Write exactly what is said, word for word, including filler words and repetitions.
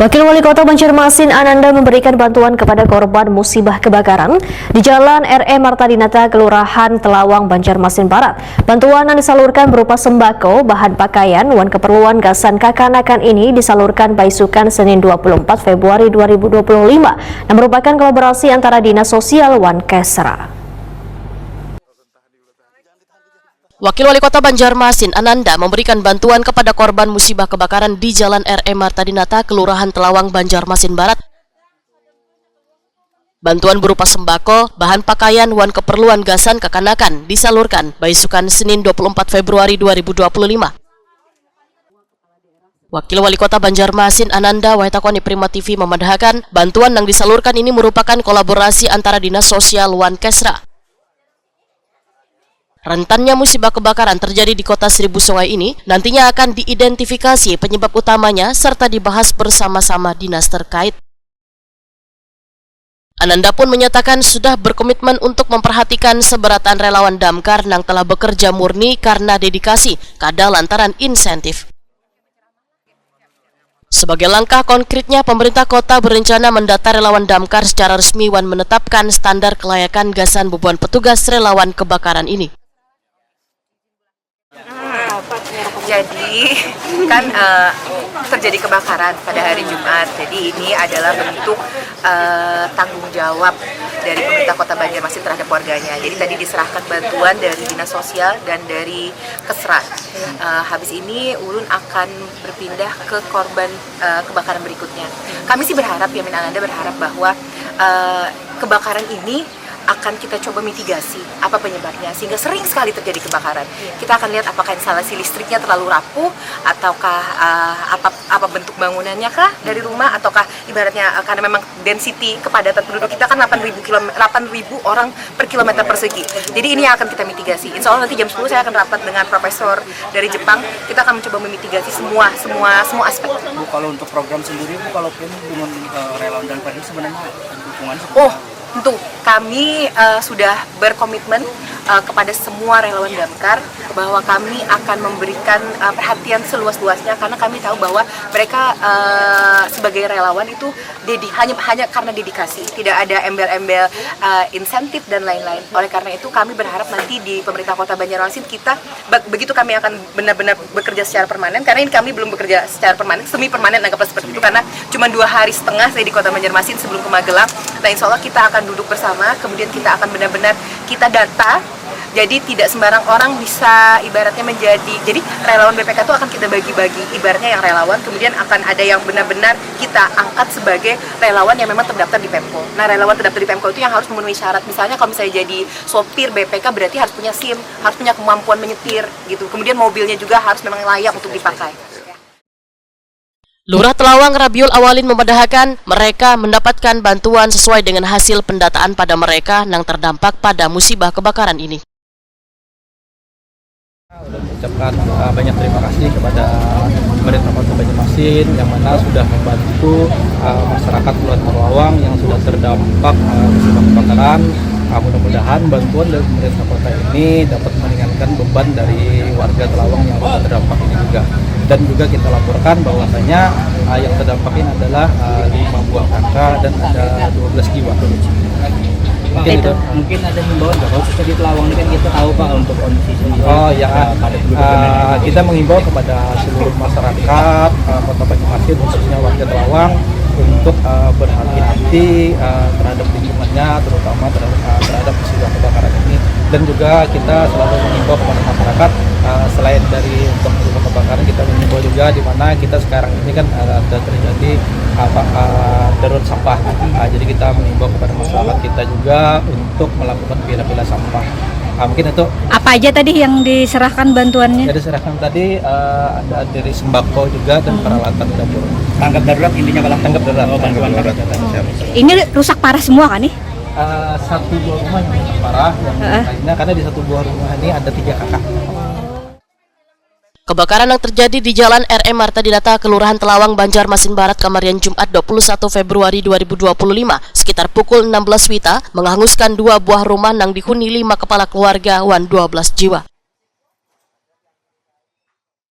Wakil Wali Kota Banjarmasin Ananda memberikan bantuan kepada korban musibah kebakaran di Jalan R E Marta Dinata, Kelurahan Telawang, Banjarmasin Barat. Bantuan yang disalurkan berupa sembako, bahan pakaian, wan keperluan gasan kakanakan ini disalurkan baisukan Senin dua puluh empat Februari dua ribu dua puluh lima, yang merupakan kolaborasi antara Dinas Sosial wan Kesra. Wakil Wali Kota Banjarmasin Ananda memberikan bantuan kepada korban musibah kebakaran di Jalan R E Marta Dinata, Kelurahan Telawang, Banjarmasin Barat. Bantuan berupa sembako, bahan pakaian, wan keperluan gasan kakanakan disalurkan baisukan Senin dua puluh empat Februari dua ribu dua puluh lima. Wakil Wali Kota Banjarmasin Ananda Waitakoni Prima T V memadahakan, bantuan yang disalurkan ini merupakan kolaborasi antara Dinas Sosial wan Kesra. Rentannya musibah kebakaran terjadi di Kota Seribu Sungai ini nantinya akan diidentifikasi penyebab utamanya serta dibahas bersama-sama dinas terkait. Ananda pun menyatakan sudah berkomitmen untuk memperhatikan seberatan relawan damkar yang telah bekerja murni karena dedikasi, kada lantaran insentif. Sebagai langkah konkretnya, pemerintah kota berencana mendata relawan damkar secara resmi wan menetapkan standar kelayakan gasan bubuhan petugas relawan kebakaran ini. Jadi kan uh, terjadi kebakaran pada hari Jumat. Jadi ini adalah bentuk uh, tanggung jawab dari pemerintah Kota Banjarmasin terhadap warganya. Jadi tadi diserahkan bantuan dari Dinas Sosial dan dari Kesra. Uh, habis ini ulun akan berpindah ke korban uh, kebakaran berikutnya. Kami sih berharap ya, Min Ananda berharap bahwa uh, kebakaran ini akan kita coba mitigasi apa penyebabnya sehingga sering sekali terjadi kebakaran. Kita akan lihat apakah instalasi listriknya terlalu rapuh ataukah uh, apa apa bentuk bangunannya kah dari rumah ataukah ibaratnya uh, karena memang density kepadatan penduduk kita kan delapan ribu kilo delapan ribu orang per kilometer persegi. Jadi ini yang akan kita mitigasi. Insya Allah nanti jam sepuluh saya akan rapat dengan profesor dari Jepang. Kita akan mencoba memitigasi semua semua semua aspek. Bu, kalau untuk program sendiri, Bu, kalau pun dengan uh, relawan dan ini sebenarnya dukungan seperti Oh, tentu kami uh, sudah berkomitmen uh, kepada semua relawan damkar bahwa kami akan memberikan uh, perhatian seluas-luasnya karena kami tahu bahwa mereka uh, sebagai relawan itu dedi hanya hanya karena dedikasi, tidak ada embel-embel uh, insentif dan lain-lain. Oleh karena itu kami berharap nanti di pemerintah Kota Banjarmasin kita begitu kami akan benar-benar bekerja secara permanen karena ini kami belum bekerja secara permanen, semi permanen anggaplah seperti itu karena cuma dua hari setengah saya di Kota Banjarmasin sebelum ke Magelang. Nah, insya Allah kita akan duduk bersama, kemudian kita akan benar-benar kita data. Jadi tidak sembarang orang bisa ibaratnya menjadi, jadi relawan B P K itu akan kita bagi-bagi, ibaratnya yang relawan, kemudian akan ada yang benar-benar kita angkat sebagai relawan yang memang terdaftar di Pemko. Nah, relawan terdaftar di Pemko itu yang harus memenuhi syarat. Misalnya kalau misalnya jadi sopir B P K berarti harus punya SIM, harus punya kemampuan menyetir gitu. Kemudian mobilnya juga harus memang layak untuk dipakai. Lurah Telawang Rabiul Awalin memadahakan mereka mendapatkan bantuan sesuai dengan hasil pendataan pada mereka yang terdampak pada musibah kebakaran ini. Ucapkan uh, banyak terima kasih kepada pemerintah Kota Banjarmasin yang mana sudah membantu uh, masyarakat Pulau Telawang yang sudah terdampak uh, musibah kebakaran. Uh, mudah-mudahan bantuan dari pemerintah kota ini dapat meringankan beban dari warga Telawang yang terdampak ini juga. Dan juga kita laporkan bahwasanya uh, yang terdampak ini adalah uh, lima buah K K dan ada dua belas jiwa. Mungkin itu. Mungkin ada himbauan nggak, khususnya di Telawang ini kan kita tahu Pak untuk kondisi sendiri. Oh ya, uh, kita mengimbau kepada seluruh masyarakat uh, Kota Banjarmasin, khususnya warga Telawang, untuk uh, berhati-hati uh, terhadap lingkungannya, terutama terhadap, uh, terhadap musibah kebakaran ini. Dan juga kita selalu mengimbau kepada masyarakat uh, selain dari untuk musibah kebakaran, kita mengimbau juga di mana kita sekarang ini kan uh, ada terjadi apa uh, derut sampah. Uh, jadi kita mengimbau kepada masyarakat kita juga untuk melakukan pilah-pilah sampah. Uh, mungkin itu. Apa aja tadi yang diserahkan bantuannya? Yang diserahkan tadi uh, ada dari sembako juga dan peralatan dapur. Tanggap darurat intinya kalau. Tanggap darurat. Oh, bantuan tanggap darurat. Ini rusak parah semua kan nih? Uh, satu dua rumah yang rusak parah, yang uh. Lainnya karena di satu buah rumah ini ada tiga kakak. Kebakaran yang terjadi di Jalan R M Marta Dinata, Kelurahan Telawang, Banjarmasin Barat, kamarian Jumat dua puluh satu Februari dua ribu dua puluh lima, sekitar pukul enam belas wita, menghanguskan dua buah rumah nang dihuni lima kepala keluarga wan dua belas jiwa.